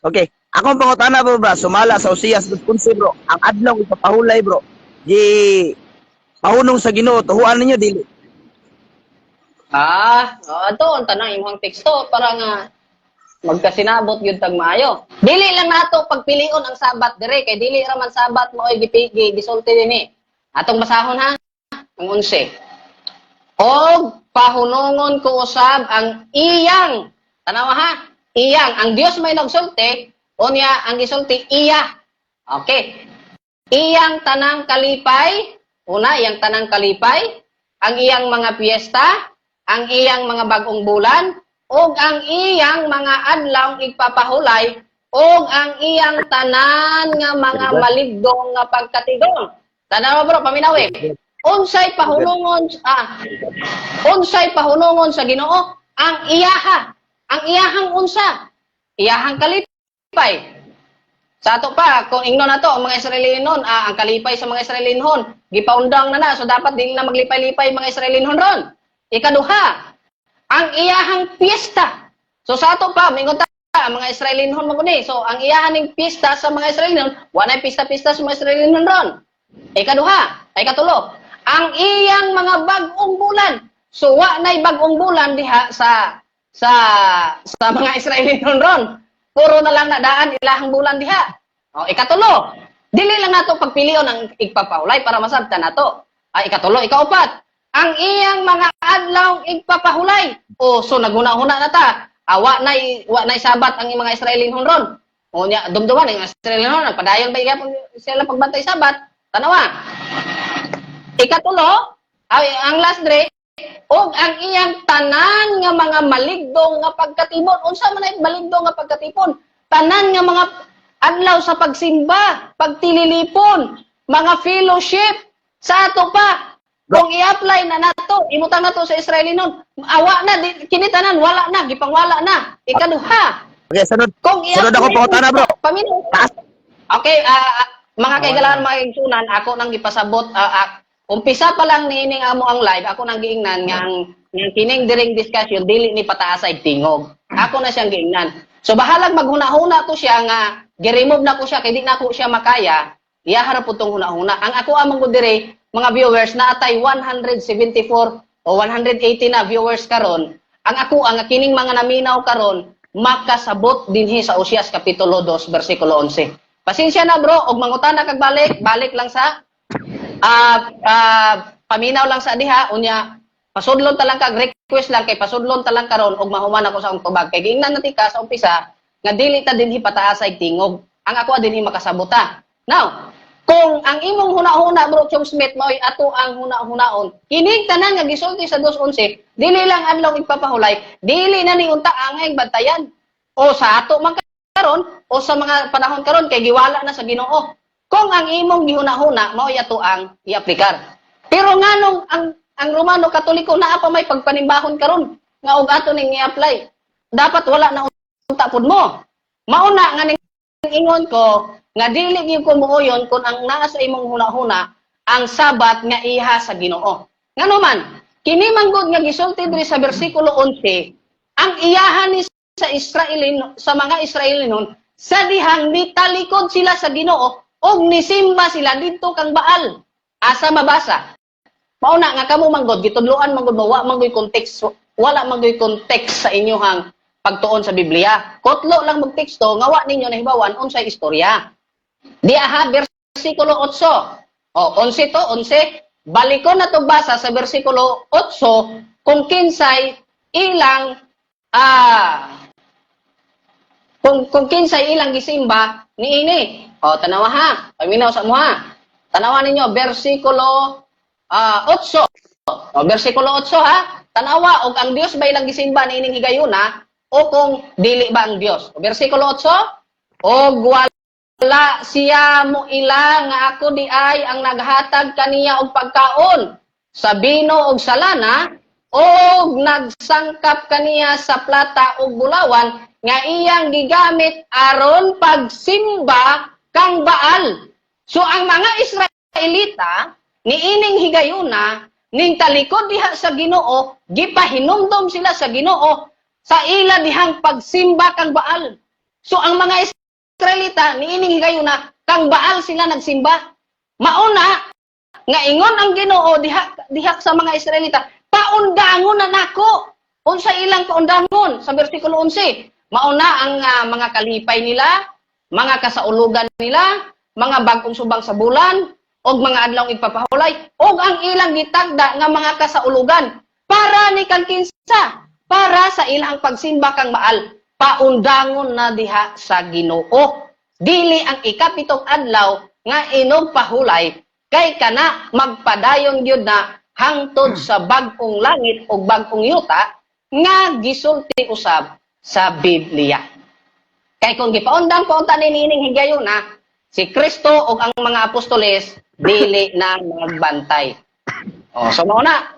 Okay. Akong pangutana, bro, bro, sumala sa Osias 2:11, bro. Ang adlaw ipapahulay, bro. Gi pahunong sa Ginoo, tuhuan ninyo dili? Ah, ato ang tanang imong teksto para nga magkasinabot gyud tag maayo. Dili lang nato pagpilion ang Sabat dire kay dili ra man Sabat maoy gipigi gisulti dinhi. Atong basahon ha ang 11. Og pahunongon ko usab ang iyang, tanawa ha, iyang, ang Dios may nagsulti unya ang gisulti iya. Okay. Iyang tanang kalipay, una, iyang tanang kalipay, ang iyang mga piyesta, ang iyang mga bagong bulan, ug ang iyang mga adlaw igpapahulay, ug ang iyang tanan nga mga maligdong nga pagkatigong. Tanawa, bro, paminawi. Unsay pahunongon sa Ginoo? Ang iyaha. Ang iyahang unsa? Iyahang kalipay. Sa ato pa, kung ingnon nato ang mga Israelinon, ang kalipay sa mga Israelinhon, gipaundang na na, so dapat dili na maglipay-lipay mga Israelinhon ron. Ikaduha, ang iyahang piyesta. So sa ato pa, mingon ta, ang mga Israelinhon mo ni. So ang iyahan ning piyesta sa mga Israelinhon, wala pista-pista sa mga Israelinhon ron. Ikaduha, ay katulo, ang iyang mga bag-ong bulan. So wa nay bag-ong bulan diha sa mga Israelinhon ron. Puro na lang nadaan ilahang bulan diha. O, ikatulo, dili lang nato pagpilion ang igpapahulay para masabtan nato. Ay, ikatulo, ikaupat, ang iyang mga adlaw igpapahulay. O, so naghuna-huna na ta. Awa nay wa nay Sabat ang mga Israelinhon ron. O nya dumduman ang Israelinhon nagpadayon ba gyapon sila pagbantay Sabat? Tanawa. Ikatulo, ay ang last dre, og ang iyang tanan nga mga maligdong nga pagkatibon. Unsa man ay maligdong nga pagkatipon? Tanan nga mga adlaw sa pagsimba, pagtililipon, mga fellowship. Sa ato pa, kung i-apply na nato, imutang nato sa Israelinon, awa na di, kini tanan wala na, gipangwala na. Ikaduha, Okay, sunod. kung Sunod ako pangutana, bro. Paminaw. Taas. Okay, mga kaigalaan, mga kaigsunan, ako nang gipasabot, umpisa pa lang niining amo ang live, ako nang giingnan nga ang nga kining diring discussion dili ni pataasay tingog. Ako na siyang giingnan. So bahalag maghuna-huna to siya nga gi-remove na ko siya kay di na ko siya makaya. Iyaha ra pud tong huna-huna. Ang ako among ko dire mga viewers na atay 174 o 180 na viewers karon. Ang ako ang kining mga naminaw karon makasabot dinhi sa Osias kapitulo 2 bersikulo 11. Pasensya na, bro, og mangutana kag balik, balik lang sa paminaw lang sa diha unya pasudlon ta lang kag request lang kay pasudlon ta lang karon og mahuman ako sa akong tubag kay giingnan na tika sa umpisa nga dili ta dinhi pataasay tingog. Ang ako dinhi makasabot ta. Now, kung ang imong huna-huna, bro Chong Smith, mao'y ato ang huna-hunaon, kining tanan nga gisulti sa 2:11, dili lang adlaw igpapahulay, dili na ni unta angay bantayan o sa ato man karon o sa mga panahon karon kay giwala na sa Ginoo. Kung ang imong gihuna-huna mao'y ato ang iaplikar. Pero nganong ang Romano Katoliko naa pa may pagpanimbahon karon nga og ato ning i-apply? Dapat wala na unta pud mo. Mauna nga ning ingon ko nga dili gyud ko muuyon kung ang naa sa imong huna-huna ang Sabat nga iha sa Ginoo. Ngano man, kini man gud nga gisulti diri sa bersikulo 11, ang iyahan ni sa Israelin sa mga Israelinon sa dihang nitalikod sila sa Ginoo og nisimba sila didto kang Baal. Asa mabasa? Mauna nga kamo manggod gitudloan manggod mo, wa man context, wala man context sa inyohang pagtuon sa Biblia. Kotlo lang magteksto nga wa ninyo nahibawan unsay istorya. Di aha, bersikulo 8. O, 11 to, 11. Balikon na to basa sa bersikulo 8 kung kinsay ilang kung kinsay ilang gisimba niini. O, tanawa ha. Paminaw sa mo ha. Tanawa ninyo bersikulo 8. O, bersikulo 8 ha. Tanawa og ang Dios ba ilang gisimba niining higayuna o kung dili ba ang Dios. O, bersikulo 8, og wala siya mo ila nga ako di ay ang naghatag kaniya og pagkaon sa bino og sa lana og nagsangkap kaniya sa plata ug bulawan nga iyang gigamit aron pagsimba kang Baal. So ang mga Israelita niining higayuna ning talikod diha sa Ginoo, gipahinumdom sila sa Ginoo sa ila dihang pagsimba kang Baal. So ang mga Israelita niining higayuna, kang Baal sila nagsimba. Mauna nga ingon ang Ginoo diha diha sa mga Israelita, "Paundangon na nako." Unsa ilang paundangon sa bersikulo 11? Mauna ang mga kalipay nila, mga kasaulugan nila, mga bag-ong subang sa bulan, og mga adlaw igpapahulay, og ang ilang gitagda nga mga kasaulugan para ni kang kinsa, para sa ilang pagsimba kang Baal. Paundangon na diha sa Ginoo. Dili ang ikapitong adlaw nga inog pahulay, kay kana magpadayon gyud na hangtod sa bag-ong langit ug bag-ong yuta nga gisulti usab sa Biblia. Kay kung gipaundang paunta ni niining higayuna, si Kristo ug ang mga apostoles dili na magbantay. Oh, so mao na.